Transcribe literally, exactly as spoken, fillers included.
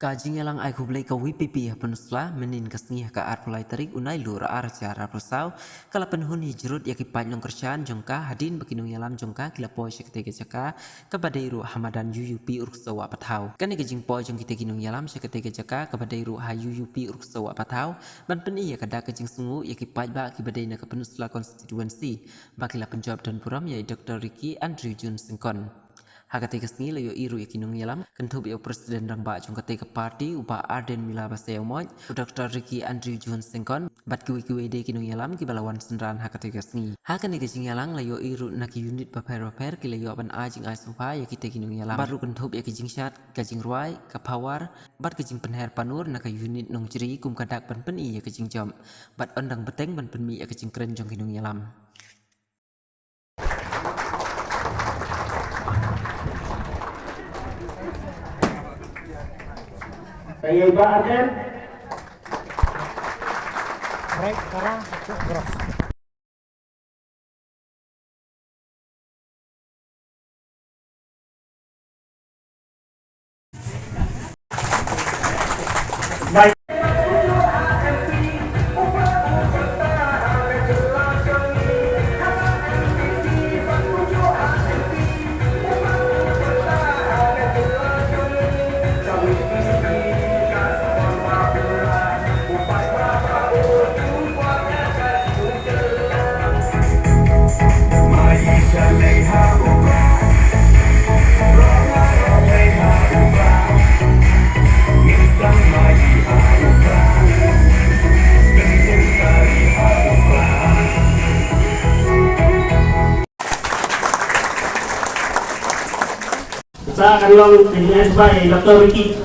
Ka jingïalang ai khublei ka VPP ha Pynursla mynhynnin ka sngi ha ka arphew lai tarik u Nailur ar hajar arphew saw ka la pynhun hi jrut ïa ki paid nongkyrshan jong ka hadien ba ki nongïalam jong ka ki la poi sha katei ka jaka kaba dei ruh ha madan UUP Urksew Wah Pathaw. Kane ka jingpoi jong kitei ki nongïalam sha katei ka jaka kaba dei ruh ha UUP Urksew Wah Pathaw ban pyni ïa ka dak ka jingsngew ïa ki paidbah kiba dei na ka Pynursla constituency ba ki la pynjop don burom ïa i Dr Ricky Andrew June Syngkon. Ha katei ka sngi la ïohi ruh ïa ki nongïalam kynthup ïa u President Rangbah jong katei ka party u Bah Ardent Miller Basaiawmoit, u Dr Ricky Andrew June Syngkon bad kiwei kiwei de ki nongïalam kiba la wan synran ha katei ka sngi. Ha kane ka jingïalang la ïohi ruh na ki unit bapher bapher ki la ïoh ban ai jingai sngewbha ïa kitei ki nongïalam bad ruh kynthup ïa ki jingshad, ka jingrwai, ka power bad ka jingpynher panur na ka unit Nongjri kum ka dak ban pyni ïa ka jingjop bad ynda bteng ban pynmih ïa ka jingkren jong ki nongïalam. Ka ïa ba Ardent. Break sekarang, satu cross. Sa ka long Engineer by Dr Ricky.